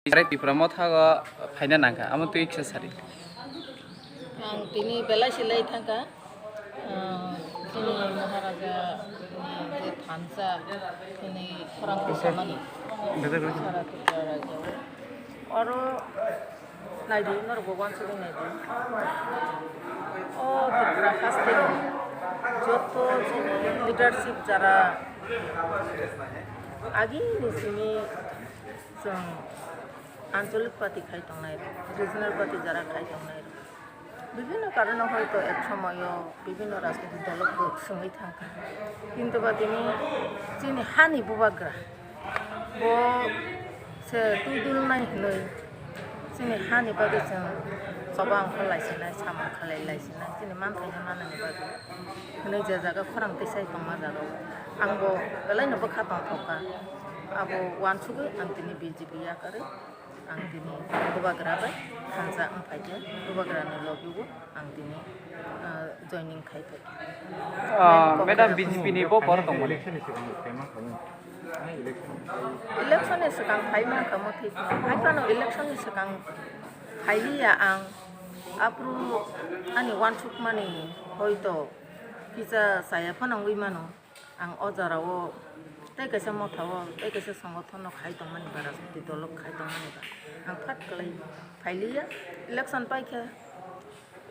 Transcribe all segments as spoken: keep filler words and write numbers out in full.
Jare Tipra Motha o phaina nangkha, amo twi kisa sari. Ang tini belai se lai thangkha, ah, chini Maharaja ni je thansa, chini khorang tisamani. Sara Tripura rajyo. Oro naidi, norokbo uansugwi naidi. O Tripura haste ni joto chini leadership jara agini simi chwng anchalik party khai tongnai rok, regional party jara khai tongnai rok. Bibhinno karone hoito ek somoyo bibhinno rajnitik dolo bo swngwi thangkha. Kintu ba tini chini hani bubagra bo se twi dulnai hinwi chini hani bagwi chwng choba wngkha laisinai, samung khalai laisinai, chini manthaino manani bagwi hinwi je jaga khorang tisai tongma jagao angbo belaino bwkha tongthokha. Abo uansugwi ang tini B J P yakarwi ang tini bubagra bai thansa wng phaikhe, bubagrani logio ang tini, ah, joining khai phaikhe. Ah, madam, B J P ni bo bor tongmani. Election ni swkang phai mankha, mo thik phai phano election ni swkang phailiya ang. Aphuru ani uansukmani hoito kisa chaya phano wngwi mano. Ang o jora o tei kaisa motha o tei kaisa songothon no khai tongmani ba, rajniti dolo khai tongmani ba ang phat kwlai phailiya. Election paikha,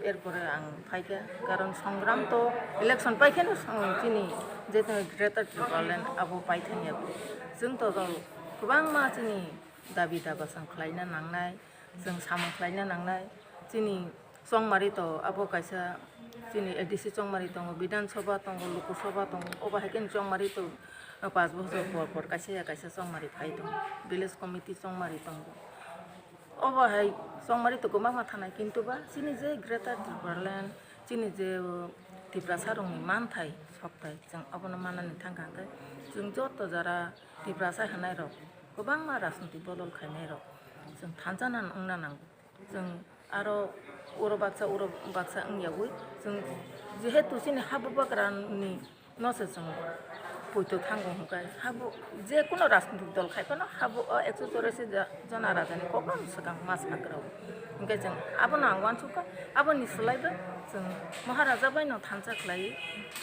erpore ang phaikha, karon songram to election paikheno song-, chini je Greater Tipraland abo paithangya. Chwng to kwbangma chini dabi daba chwng khlaina nangnai, chwng samung khlaina nangnai. Chini chongmari to abo kaisa, chini A D C chongmari tongo, Bidhan Sabha tongo, Lok Sabha tongo, obo hai khe chongmari to, uh, panch bochor por por kaisa ya kaisa chongmari phai tongo, village committee chongmari tongo. Obo hai chongmari to kwbangma thanai, kintu ba chini je Greater Tipraland, chini je, uh, Tiprasa rokni manthai sokthai, chwng abono manani thangkha hwnkhe chwng joto jara Tiprasa hinai rok, kwbangma rajniti bodol khainai rok chwng thansa nan wngna nango. Chwng aro uro baksa, uro baksa wngyawi chwng jehetu chini ha bubagrani no se chwng poito thango hwnkhe, habo je kuno rajnitik dol khai phano habo o ekso chorasi ja-, jona rajani kokno swkang ma sakrao. Hwnkhe chwng abono ang uansukha, aboni swlaibo chwng Maharaja bai no thansa khlai,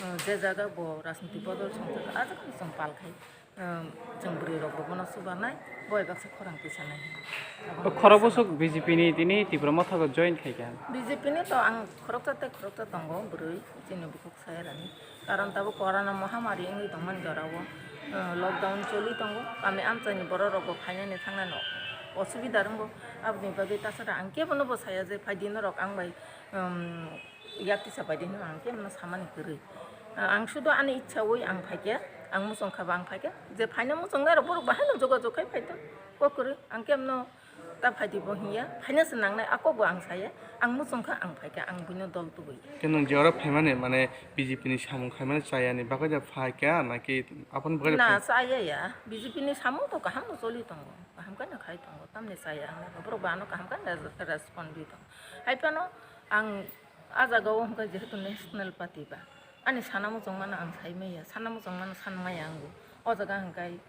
uh, je jaga bo rajnitik bodol songjakha, a jaga no chwng pal khai. Chwng bwrwi rok bo bono chubanai, bo bai baksa khorang tisanai. Khorok bwswk B J P ni tini Tipra Motha o join khai kha. B J P ni to ang khoroksa tei khoroksa tongo bwrwi, chini bukhuk sayarani. Karon tabuk corona mohamari wngwi tongmani jorao, uh, lockdown choli tongo. Kami amchaini borok rok bo phainani thangnani osubida rwngo. Aboni bagwi tasara ang kebono bo saya je phaidi norok ang bai, um, yak tisa bai di hwnwi ang khe mano samani kwrwi. Ang sudo ani ichha wi ang phaikhe, ang muchung kha ba ang phaikhe, je phaina muchungnai rok borok bahai no jogajog khai phai tong, kok kwrwi ang khe mano ta phaidi bo hinya, phaina se nangnai a kok bo ang saya, ang muchung kha ang phaikhe, ang buino dol tubui. Khe nwng je oro phaimani mane B J P ni samung khaimani chayani bagwi da phaikha naki aboni bagwi da Na phai? Chaya ya, B J P ni samung to kaham no choli tongo, kaham khe no khai tongo, tamni chaya ang borok bo ano kaham khe no respond ri tongo. Hai phano ang A jaga o hwnkhe jehetu national party ba, ani sana muchung mano ang sai maya, sana muchung mano san maya ang bo. O jaga hwnkhe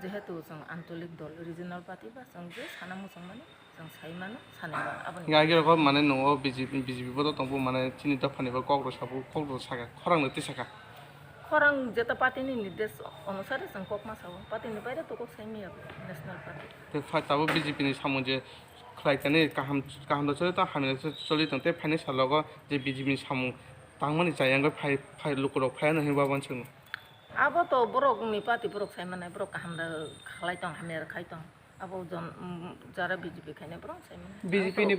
jehetu chwng ancholik dol, regional party ba, chwng je sana muchung mano chwng sai mano, sanai mano. Aboni Hwnkhe agirok mane nungo B J P, B J P bodo tongbo mane chini dophani bo kok rw sabo, kok rw saka, khorang no twi saka. Khorang jeta party ni nirdesh onusare chwng kok ma sao, party ni baire to kok sai maya national party. Tei phai tabuk B J P ni samung je khlai tani kaham, kaham da choli tong, hamya da choli tong, tei phaini salogo je B J P ni samung tangmani chayang bai phai, phai lukurok phaiya no hinwi ba uansukno. Abo to borok ni party borok sai manai, borok kaham da khlai tong, hamya da khai tong. Abo jon, mm, jara B J P khainai borok sai manai. B J P ni